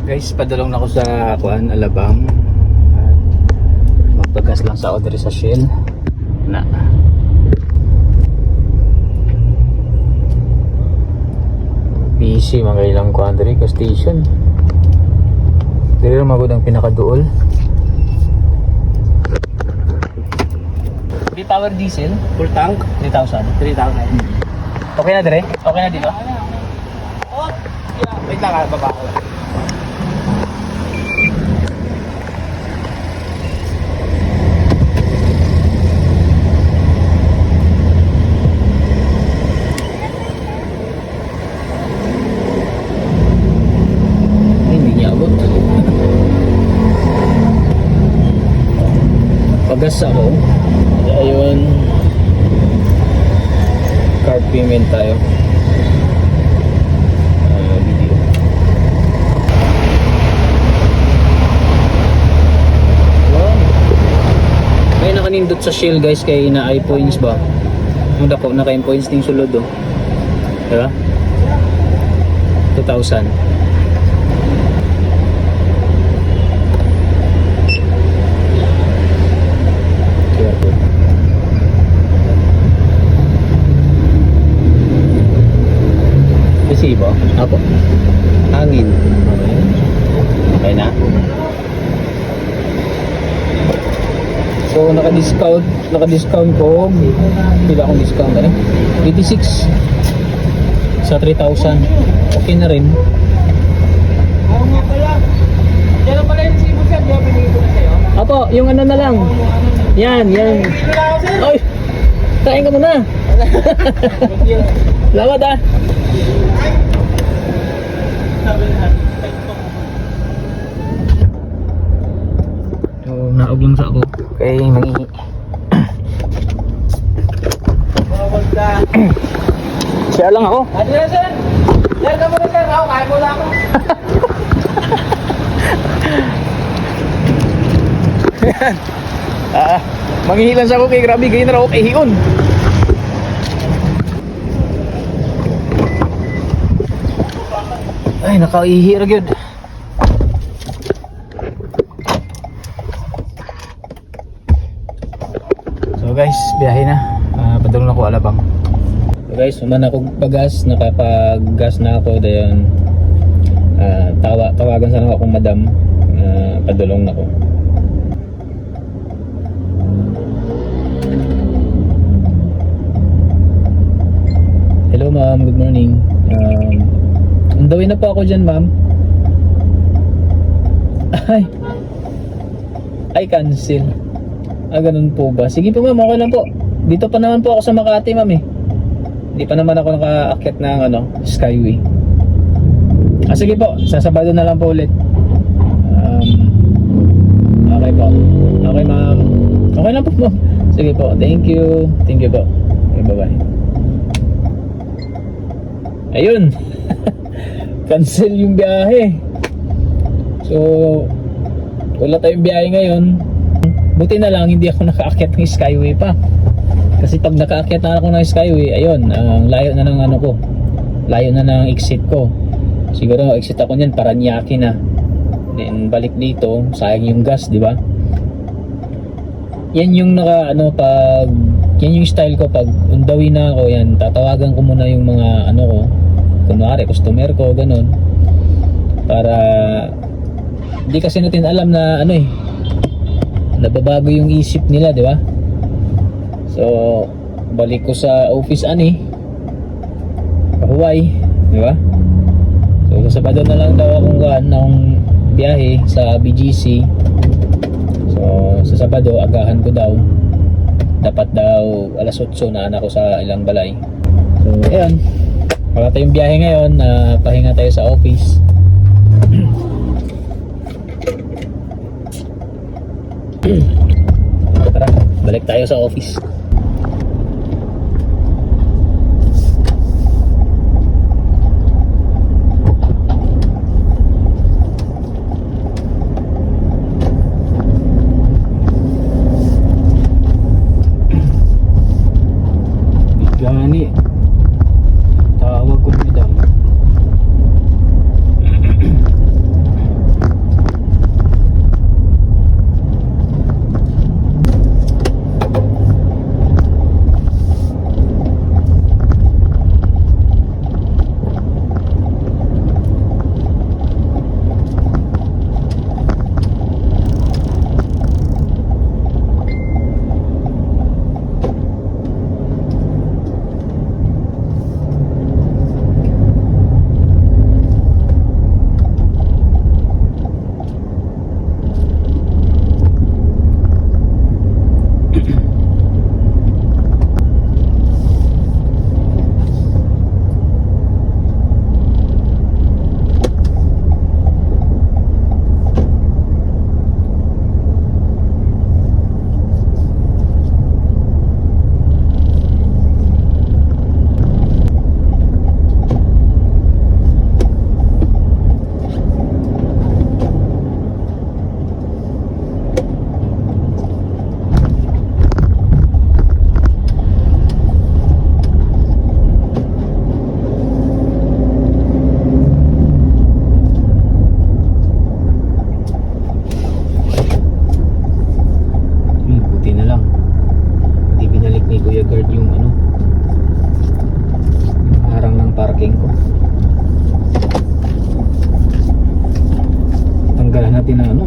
Guys, padulong na ako sa Alabang. Magpagas lang sa order sa Shell na busy mga ilang quadri ka station. Dito magod ang pinakaduol. Power diesel, full tank, 3,000. Okay na dire? Okay na dito? Oh, wait lang, baba ko. Pagas ako. Ayun, card payment tayo. Video. May nakanindot sa Shell guys kay na i-points ba? Ang dako naka-points ting sulod oh. Diba? 2,000. Resibo? Apo. Hangin. Okay na. So naka-discount ko. Pila akong discount eh. 86 sa 3,000. Okay na rin. Apo, yung ano na lang. Yan. Oy. Kain ka muna. Salamat ah. So, naog lang sa ako kay mangihi. Share lang ako. Sir. Share ka muna sir. Ako, kain muna ako. Mangihi lang sa ako kay grabe kayo na ako kay hiyon. Ay, nakaihi ra gyud. So guys, biyahe na. Padulong na ako Alabang. So guys, human ako pagas, nakapag-gas na ako dayon. Tawagan sana akong madam. Padulong na ako. Hello ma'am, good morning. Andawin na po ako dyan ma'am. Ay cancel. Ganun po ba? Sige po ma'am, okay lang po. Dito pa naman po ako sa Makati ma'am eh. Hindi pa naman ako nakaakyat ng Skyway. Sige po, sa Sabado na lang po ulit. Okay po. Okay ma'am. Okay lang po ma'am. Sige po, thank you. Thank you po. Okay, bye bye. Ayun. Cancel yung biyahe. So wala tayong biyahe ngayon. Buti na lang hindi ako nakaakyat ng Skyway pa. Kasi pag nakaakyat na ako ng Skyway, ayun, layo na ng ko. Layo na ng exit ko. Siguro exit ako niyan Paranaque na. Then balik dito, sayang yung gas, di ba? Yan yung pag yan yung style ko pag undawi na ako, yan tatawagan ko muna yung mga ko. Kunwari, customer ko, ganun. Para hindi kasi natin alam na nababago yung isip nila, di ba? So, balik ko sa office Hawaii, di ba? So, sa Sabado na lang daw akong biyahe sa BGC. So, sa Sabado, agahan ko daw. Dapat daw alas 8 na anak ko sa ilang balay. So, ayan. Wala tayong biyahe ngayon, pahinga tayo sa office. Tara, balik tayo sa office. Gani. Tawag ko madam.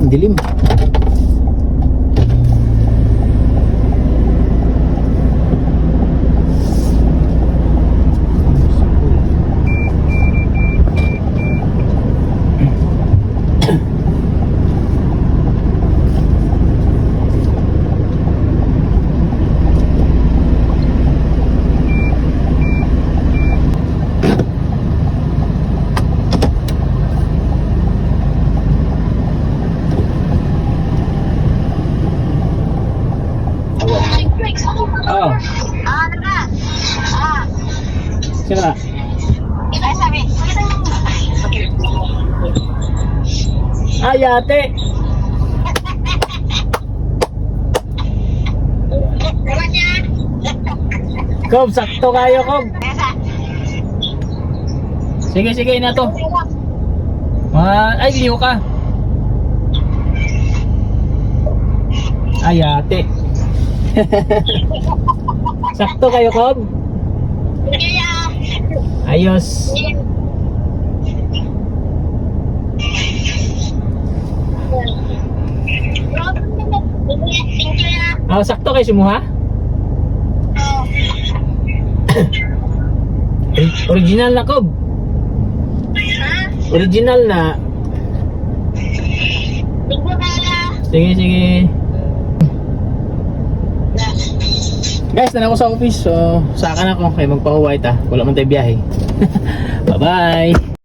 ang dilim. Oh, Ano ka? sino nga? Ay, sabi. Ay, ate. Diba siya? Kob, sakto kayo, Kob. Esa. Sige, sige na to. Ay, liho ka. Ay, ate. Sakto kayo, Kob. Kaya. Ayos. Thank you na. Ah, sakto kayo sumuha? Oh. Original na, Kob. Ha? Original na. Thank you na. Sige, sige. Guys, na ako sa office. So, saka na ako. Kaya magpahuway ta. Wala man tayo biyahe. Bye-bye.